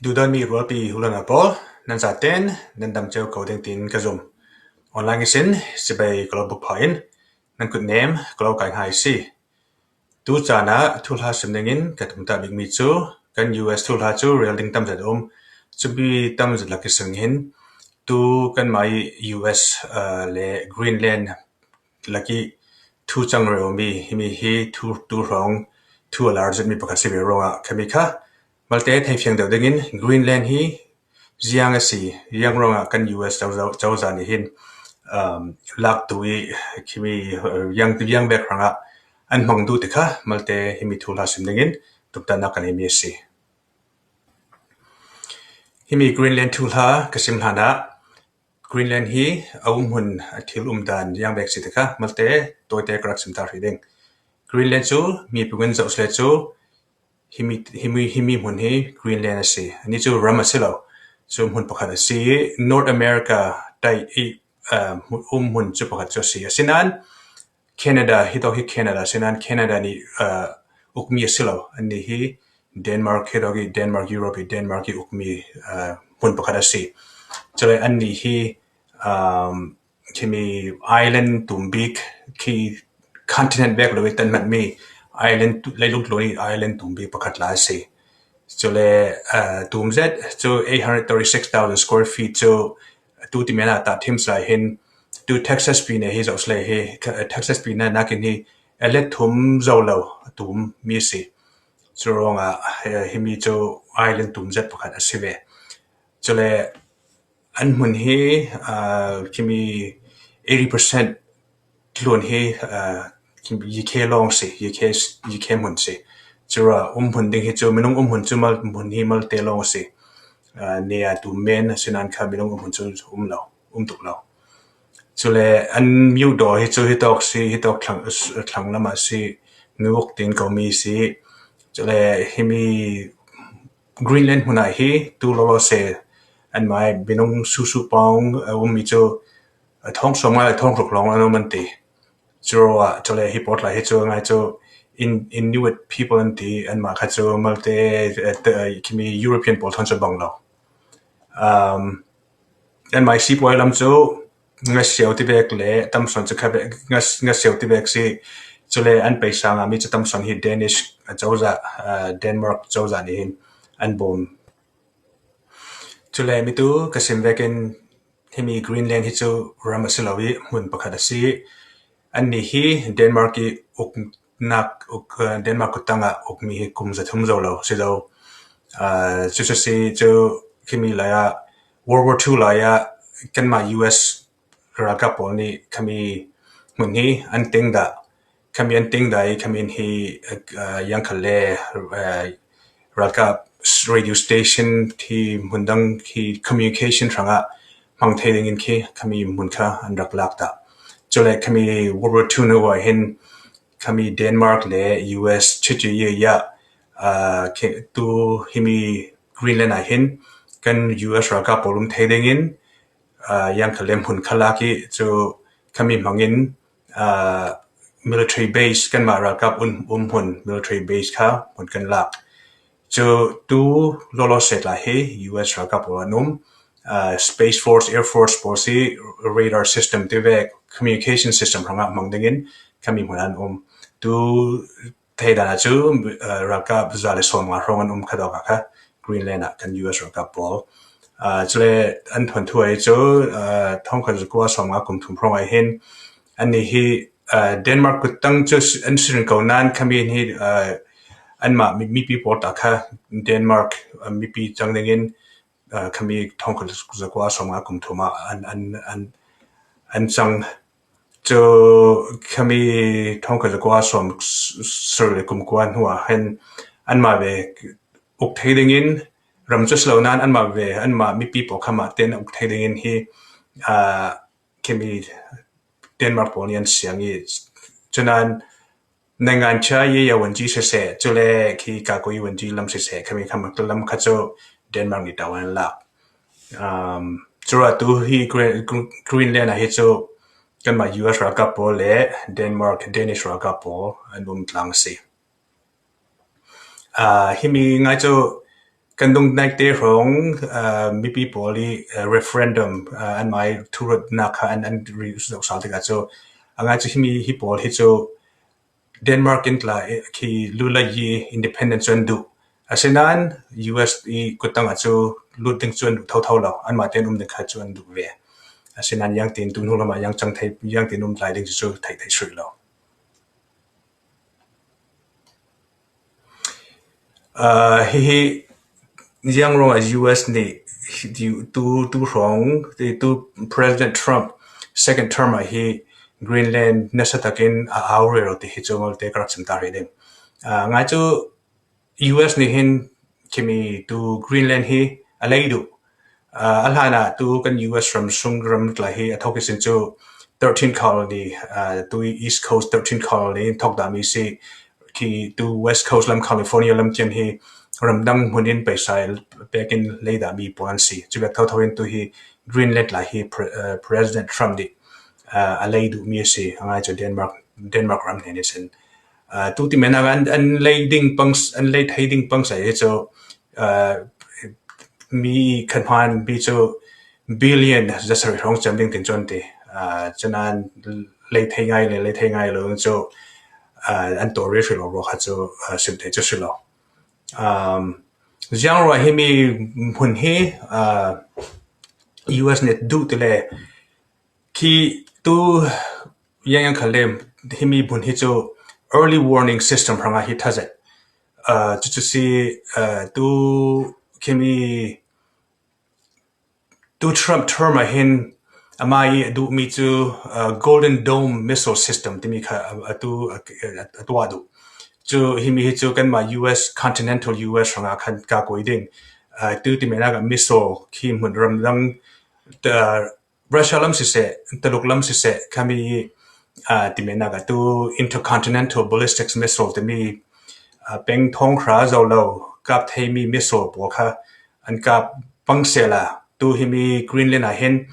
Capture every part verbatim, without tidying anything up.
Duhdawtmi rualpi hulona pawl, nan zaten nan dam ceu ko ding tiin ka zum. Online ihsin sibai ka lo buk pha in, nan kutnem ka lo kai ngai si. Tu caan ah thuhla sim dingin ka tumta bikmi cu kan U S thuhla cu rel ding tamzet a um. Cupi tamzet lak ihsin hin tu kanmah i U S, aa, le Greenland lak i thu cang rero mi, himi hi thu, tu hrawng thu a lar zetmi pakhat si ve ruangah khami kha malte theifiang deuh dingin Greenland hi ziang a si, ziang ruangah kan U S cozah nih hin, um, lak tu i khimi, uh, ziang, ziang bek hrangah an hmang duh ti kha malte himi thuhla sim dingin tumtahnak kan eimi a si. Himi Greenland thuhla ka sim hlanah Greenland hi a um hun, a thil um dan ziang bek si ti kha malte tawite ka rak sim ta hrih ding. Greenland cu mi pungin zoh sile cu himi, himi, himi hmun hi Greenland a si. Ani cu ram a si lo. Cu hmun pakhat a si. North America tai i, uh, um hmun cu pakhat cu a si. Asinain Canada, hi tawk hi Canada a si nain Canada nih, uh, ukmi a si lo. Annih hi Denmark, hi tawk hi Denmark, Europe hi Denmark i ukmi, uh, hmun pakhat a si. Cule annih hi, um, khimi island tumbik khi continent bek lo i tan hmatmi island tu-, leilung tluan i island tumbik pakhat la a si. Cule, uh, tum zet cu eight hundred thirty-six thousand square feet cu tu ti mena ta thim sa hin tu Texas pi ne hi zoh sile hi, Texas pi na nakin hi a let thum zo lo a tum mi a si. Cu ruangah, eh, himi cu island tum zet pakhat a si ve. Cule an hmun hi, aa, khimi eighty percent tluan hi, aa, khimi U K lawng si, U K, U K hmun si. Cura um hmun ding hi cu, minung um hmun cu mal, hmun hi malte lawng si. Aa, nia tu men, asinain kha minung um hmun cu um lo, um tuk lo. Cule an miudaw hi cu hitawk si, hitawk thlang, thlang lamah si, Nuuk tin ko mi si. Cule himi Greenland hmun ah hi tu lawlaw se anmai minung susu pawng a ummi cu a thawng sawm ngai le thawng hruk lawng an um an ti. Curaah cule hi pawtlai hi cu ngai cu in, Inuit people an ti, anmah kha cu malte, eh, te, eh, khimi European pawl thawn cu bang lo. Um, anmai sipuai lam cu ngasio ti vek le tamson cu kha vek, ngas-, ngasio ti vek si. Cule an peisa ngami cu tamson hi Danish, a cozah, aa, Denmark cozah nih hin an bawm. Cule mitu ka sim vekin himi Greenland hi cu ram a si lo i hmun pakhat a si. Annih hi Denmark i uknak, uk, aa, Denmark kuttang ah ukmi hi kum zathum zo lo si zo. Aa, cucu si cu khimi lai ah World War Two lai ah kanmah U S ralkap pawl nih khami hmun hi an ting dah, khami an ting dah i khami hi, aa, ziangkhal le, aa, ralkap radio station hi hmun dang hi communication hrangah hmang thei dingin khi khami hmun kha an rak lak dah. Cule khami World War Two na uai hin khami Denmark le U S chucu i, i ah, aa, khi, tu himi Greenland ah hin kan U S ralkap pawl um thei dingin, aa, ziangkhal le hmun kha lak i cu khami hmangin, aa, military base kanmah ralkap um, um hmun military base kha hmun kan lak. Cu tu lawlaw se tla hi U S ralkap pawl an um, aa, Space Force, Air Force pawl si radar system ti vek communication system hrangah hmang dingin khami hmun an um. Tu thei dan ah cu, aa, ralkap za le sawm nga hrawng an um kha dawk ah kha Greenland ah kan U S ralkap pawl. Aa, cule an thuanthu ai cu, aa, thawngkhat zakua sawm nga kum thum hrawng ai hin annih hi, aa, Denmark kuttang cu an si ring ko nain khami hi, aa, anmah mi, mipi pawl ta kha Denmark, aa, mipi cang dingin, aa, khami thawngkhat zakua sawm nga kum thum ah an, an, an, an cang. Cu khami thawngkhat zakua sawm sarih le kum kua hnu ah hin anmah ve uk thei dingin ram cu si lo nain anmah ve, anmah mipi pawl kha mah tein uk thei dingin hi, aa, khimi Denmark pawl nih an siang i cunan naingan chia i a wanji siseh, cule khi kakui wanji lam siseh, khami kha mak lam kha cu Denmark nih tau an lak. Um, cura tu hi Gre-, Gre-, Greenland ah hi cu kanmah U S ralkap pawl le Denmark, Danish ralkap pawl an um tlang a si. Aa, himi ngai cu kan dung naite hrawng, uh, mipi pawl i, uh, referendum, uh, anmai thurutna kha an, an ri zoh sal tikah cu, a ngai cu himi hi pawl hi cu Denmark in tla, eh, khi lula yi independent cu an duh. Asinain U S i kutang ah cu lut ding cu an duh thotho lo. Anmah tein um ding kha cu an duh ve. Asinain yang tin tu hnu lamah yang cang thei, yang tin um tlai ding cu theih theih sui lo. Uh, hi hi ziang ruangah U S nih tu, tu hrawng, tu President Trump second term ah hi Greenland nasa takin a au rero ti hi cu malte ka rak chim ta rih ding. Uh, ngai cu U S nih hin khimi tu Greenland hi a lei duh. Uh, a hlanah tu kan U S ram sung ram tla hi a thawk ihsin cu thirteen colony, uh, tu East Coast thirteen colony thawk dahmi si, khi tu West Coast lam California lam tiang hi ramdang hmun in paisa pekin lei dahmi puan si. Cu bek thotho in tu hi Greenland tla hi pre, uh, President Trump nih, uh, a lei duhmi a si. A ngai cu Denmark, Denmark ram hnen ihsin. Uh, tu ti mena an, an lei ding pang, an lei thei ding pang sa hi cu, uh, mi khan hman bi cu billion zasarih hrawng cem ding tin cuan ti. Uh, cun an lei thei ngai le, lei thei ngai lo cu, uh, an tawri hri lo ruak kha cu, uh, sim thei cu si lo. Um, ziang ruah himi hmun hi, uh, U S nih duh ti le khi tu yang yang khalem himi hmun hi cu early warning system hrangah hi thazet. Uh, cucu si, uh, tu khimi tu Trump term ah hin amah i a duhmi cu, uh, Golden Dome missile system timi kha a, a tu a, a, a tuah duh. Cu himi hi cu kanmah U S continental U S hrangah khan ka koi ding. Uh, tu ti menak ah missile khi hmun ramdang, uh, Russia lam siseh, Taluk lam siseh, khami, uh, ti menak ah tu intercontinental ballistic missile timi, uh, peng thawng hra zo lo kap theimi missile pawl kha an kap pang sehla tu himi Greenland ah hin,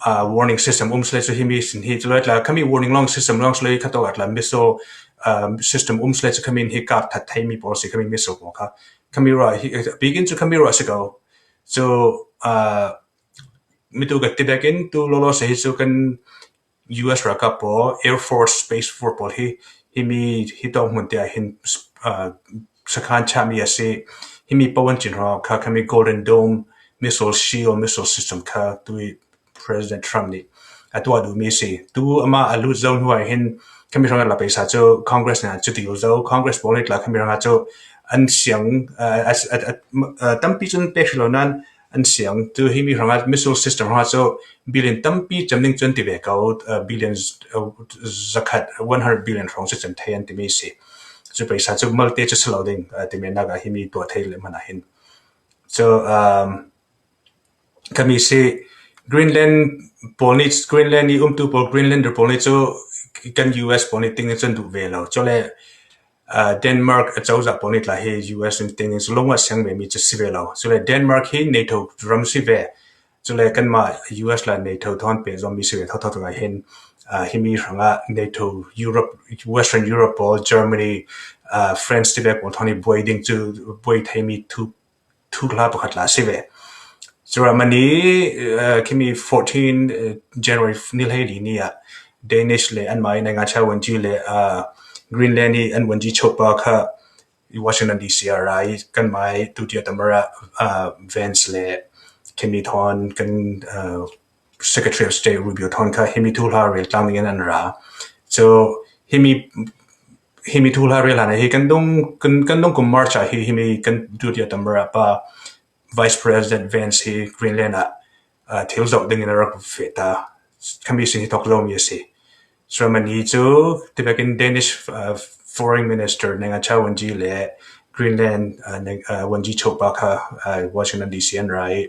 uh, warning system um sile cu himi sin hi cu lai tla khami warning long system long sile kha tawk ah tla missile, uh, system um sile cu khami hi kap that theimi pawl si khami missile pawl kha khami ruah hi, bikin cu khami ruah si ko. Cu, uh, mitu ka ti bekin tu lolo se hi cu kan U S ralkap pawl, Air Force, Space Force pawl hi, himi hi tawng hmun tiah hin, uh, sakhan chami a si. Himi pawan chin hrawng kha khami Golden Dome missile shield, missile system kha tui President Trump nih a tuah duhmi si. Tu amah a lut zo hnuah hin khami hrangah la peisa cu Congress nih cu ti zo. Congress pawl nih tla khami hrangah cu an siang, uh, a, a, a, a, tampi cun pek hri lo nan an siang. Tu himi hrangah missile system hrangah cu billion tampi cem ding cu an ti ve ko, uh, billion, uh, zakhat, one hundred billion hrawng cu cem thei an timi si. Cu peisa cu malte cu si lo ding, uh, ti menak ah himi tuah thei le hmanh ah hin. Cu, um, khami si Greenland pawl nih, Greenland i umtu pawl, Greenlander pawl nih cu kan U S pawl nih ting nih cun duh ve lo. Cu le, uh, Denmark a cozah pawl nih tla hi U S in ting nih cu lungah siang vemi cu si ve lo. Cu le Denmark hi NATO ram si ve. Cu le kanmah U S la NATO thawn pehzawmi si ve thotho tungah hin, uh, himi hrangah NATO, Europe, Western Europe pawl, Germany, uh, France ti ve pawl thawn hi buai ding cu buai theimi thu thu hla pakhat la si ve. Curamani, uh, khimi fourteen, uh, January ni hlei li ni ah Danish le anmai naingancha wanji le, uh, Greenland i an wanji chopa kha Washington D C ah ra i kanmai tutia tamara, uh, Vance le khimi thawn kan, uh, Secretary of State Rubio thawn kha himi thu hla rel tlang dingin an ra. So himi himi thu hla rel hlan ah hi kan dung, kan, kan dung kum March ah hi himi kan duty a tamara pa Vice President Vance hi Greenland ah, uh, thil zoh dingin a rak feh ta. Khami sin hi thok zomi a si. Germany cu tibekin Danish, uh, Foreign Minister Nenga Cha Wenji le Greenland, uh, Neng, uh, Wenji Chopa kha, uh, Washington D C an ra i,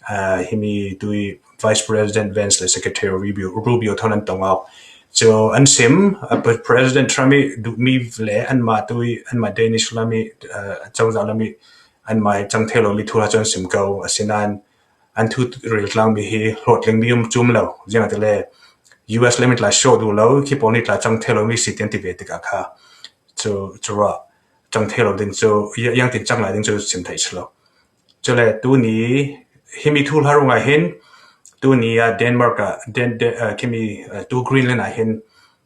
uh, himi tui Vice President Vance le Secretary Rubio, Rubio thawn an tong awk. Cu an sim, uh, President Trump i duhmi le anmah tui, anmah Danish lam i, uh, cozah lam i anmah i cang thei lomi thu hla cu an sim ko. Asinain an thu rel tlangmi hi hlawtlingmi um cum lo. Ziangahtile U S lam i tla show duh lo, khi pawl nih tla cang thei lomi si tian ti ve tikah kha. Cu, cu ruah cang thei lo ding cu, yang tin cang lai ding cu sim thei si lo. Chule tuni himi thu hla ruangah hin, tuni a Denmark a, Den, Den, uh, khimi, uh, tu Greenland ah hin,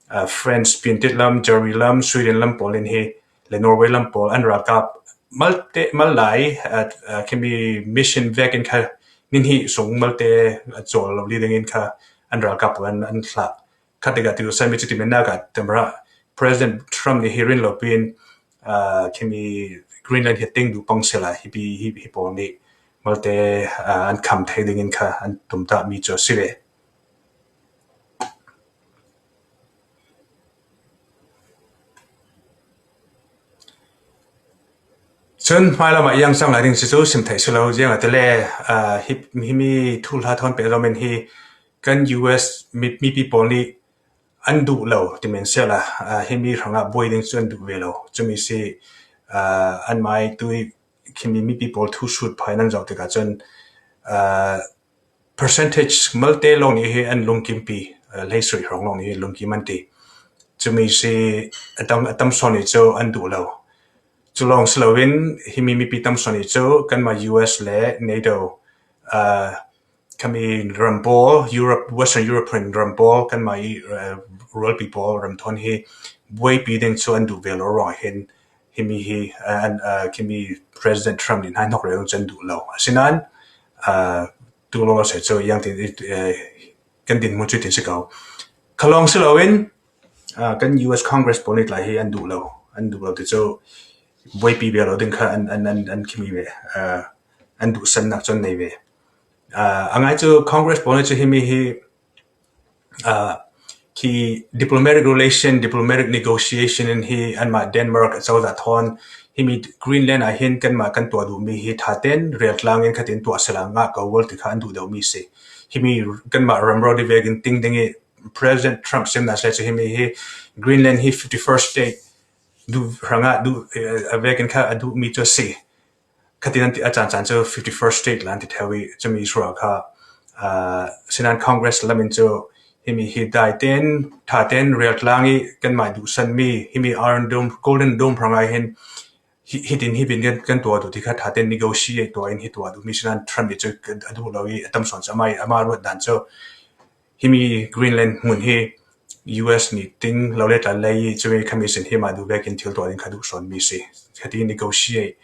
uh, France, Piantit lam, Germany lam, Sweden lam pawl in hi, le Norway lam pawl an ralkap malte, mal lai, uh, uh, khimi mission vekin kha, nin hi sung malte, uh, chawl lo li dingin kha an ralkap an, an thlah. Khatika tu sami chuti menna ka tamra President Trump ni hi rin lo pin, uh, khimi Greenland hi ting du pang sela hi pi, hi, hi pawl ni malte, uh, an kham thei dingin kha an tumta mi cho sile. Chun hmai lamah iang sang lai ding si chu sim thei si lo, ziang a tele, uh, hi, himi thu hla thawn pe lo men hi kan U S mi, mipi pawl ni an duh lo ti men sela, uh, himi hranga buai ding chu an duh ve lo. Chumi si, uh, an mai tui khimi mipi pawl thu sut phai nan zau tika chun, uh, percentage malte long ni hi an lungkimpi, uh, leisui hrong long ni hi lungkim an ti. Chumi si atam, atam son ni chu an duh lo. Chu long si lo in himi mipi tam son ni chu kanma U S le NATO, uh, khami ram pawl, Europe, Western European ram pawl, kanma i, uh, rualpi pawl ram thawn hi buaipi ding chu an duh ve lo ruang hin, himi hi, uh, an, uh, khimi President Trump ni hnai hnok reu chu an duh lo. Asinan, uh, tu lo se chu yang tin, uh, kan din mu chu tin si kau. Khalong si lo in, uh, kan U S Congress pawl ni tlai hi an duh lo, an duh lo ti chu buaipi ve lo ding kha an, an, an, an khimi ve, uh, an duh san nak chon nei ve. Uh, a ngai chu Congress pawl ni chu himi hi, uh, khi diplomatic relation, diplomatic negotiation in hi anma Denmark a chau da thawn himi Greenland a hin kanma kan tua duh mi hi thaten rel tlang in khatin tua sela nga ka world ti kha an duh deuh mi si. Himi kanma ram ro di vekin ting ding i President Trump sim na se chu himi hi Greenland hi fifty-first state du hranga du, uh, a vekin kha a duh mi chu si. Khatin an ti a chan chan chu fifty-first state lan ti theu i chumi sura kha, uh, sinan Congress lamin chu himi hi dai ten, tha ten rel tlang i kanmai duh san mi, himi Iron Dome, Golden Dome hranga hin hi, hitin hi bin kan, kan tua duh ti kha thaten negotiate tua in hi tua duh mi sinan Trump i chu a duh lo i atam son chu amai, ama ruat dan chu himi Greenland mun hi U S ni ting lo le tla lei chumi khami sin hi ma du vekin thil tua ding kha duh son mi si. Khati negotiate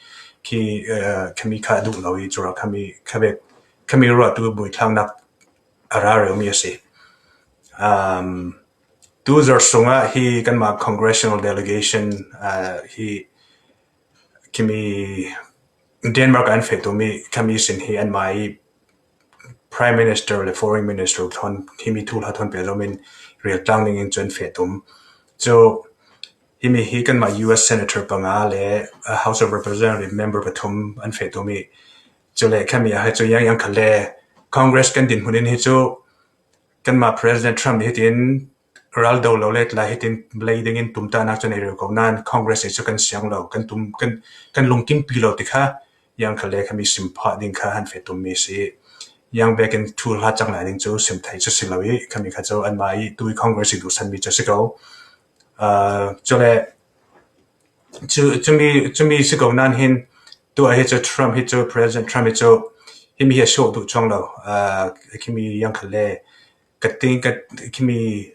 khi, uh, khami kha duh lo i chura khami kha vek khami ruat tu bui thlang nak a ra reu mi a si. Um, tu zor sunga hi kanma congressional delegation, uh, hi khimi Denmark an fe tu mi khami sin hi anmai Prime Minister le Foreign Minister thawn himi thu hla thawn pe lo min rel tlang ding in chu an fe tum. Chu himi hi kanma U S Senator panga le, uh, House of Representative member pathum an fe tu mi. Chu le khami a hi chu yang yang kha le Congress kan din hmun in hi chu kanma President Trump ni hitin ral do lo le tla hitin blei ding in tum ta nak chu nei reu ko nan Congress ei chu kan siang lo, kan tum, kan, kan lungkimpi lo ti kha yang kha le khami sim pha ding kha han fe tum mi si. Yang vekin thu hla chang lai ding chu sim thei chu si lo i khami kha chu anmai tui Congress i duh san mi chu si ko. Uh, chu le chu, chumi, chumi si ko nan hin tu a hi chu Trump hi chu, President Trump hi chu himi hi a show duh chong lo. Uh, khimi yang kha le ka ting ka khimi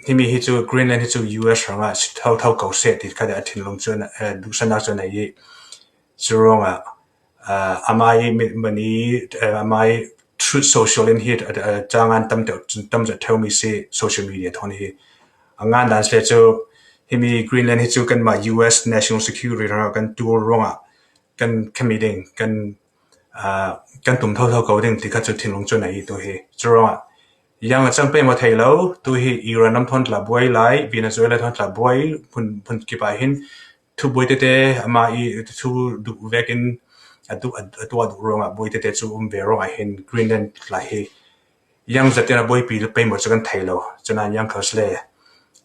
himi hi chu Greenland hi chu U S ranga thau thau ko se ti kha a thinlung chu, uh, duh san nak chu nei i chu ruang a, uh, amai mi, mani, uh, amai Truth Social in hi, uh, uh, changan tam te, tam za theu mi si social media thawn hi. A ngan dan se chu himi Greenland hi chu kanma U S National Security ranga kan tu ruang a kan khami ding, kan, uh, kan tum thau thau ko ding ti kha chu thinlung chu nei i tu hi. Chu ruang a yang a chang pe ma thei lo, tu hi Iran lam thawn tla buai lai, Venezuela thawn tla buai, phun, phun kipa hin thu buai te te ama i thu duh vekin a tu, a, a tu a duh ruang a buai te te chu um ve ruang a hin Greenland tla hi yang za te na buai pi pe mo chu kan thei lo. Chu nan yang kha le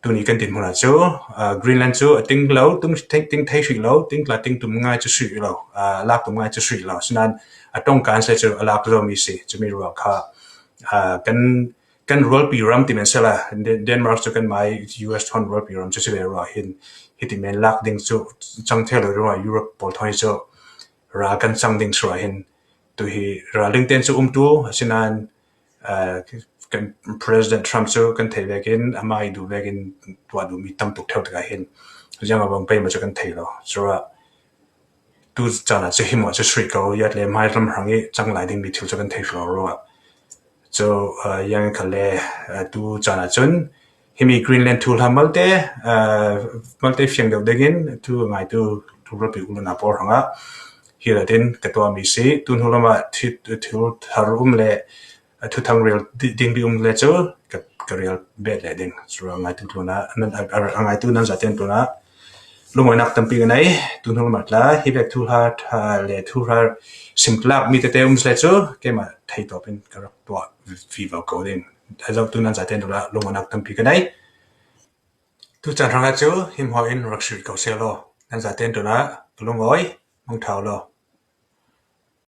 tuni kan din hmun a chu, uh, Greenland chu a ting lo, tung ting, ting thei sui lo, ting tla ting tum ngai chu sui lo, uh, lak tum ngai chu sui lo. Chu nan a tong kan se chu a lak lo mi si, chumi ruang kha, uh, kan, kan rualpi ram ti men sela, Den-, Denmark chu kanmai U S thawn rualpi ram chu si ve ruang hin hiti men lak ding chu chang thei lo ruang Europe pawl thawn hi chu ra kan chang ding chu a hin Tu hi ral ding ten chu um tu, asinan, ah, kan President Trump chu kan thei vekin, ama i duh vekin tua duh mi tam tuk theu taka hin. Ziang a bang pei ma chu kan thei lo. Chura tu chana chu hi ma chu sri ko yat le mai lam hang i chang lai ding mi thil chu kan thei lo ro. Chu, ah, yang ka le, ah, tu chana chun, himi Greenland thu hla malte, ah, malte fiang deuh dengin, tu ngai tu, tu rapi uluna por hanga. Hi la din, ka tua mi si, tu hnu lama thi-, thil thar um le, ah, thu thang rel di-, ding bi um le chu, ka, ka rel bet le ding. Chu a ngai tu tuna, nan, a, a, a ngai tu nan za ten tuna, lungawinak tampi ka nei, tu hnu lama tla, hi vek thu hla, tha le thu hla, sim tlak mi tete um le chu, keima thei tawpin ka rak tuah vi vau ko ding. A zau tu nan za ten tuna, lungawinak tampi ka nei. Tu chan hrang a chu, him haw in rak sui ko se lo. Nan za ten tuna, lungawi, mong thau lo.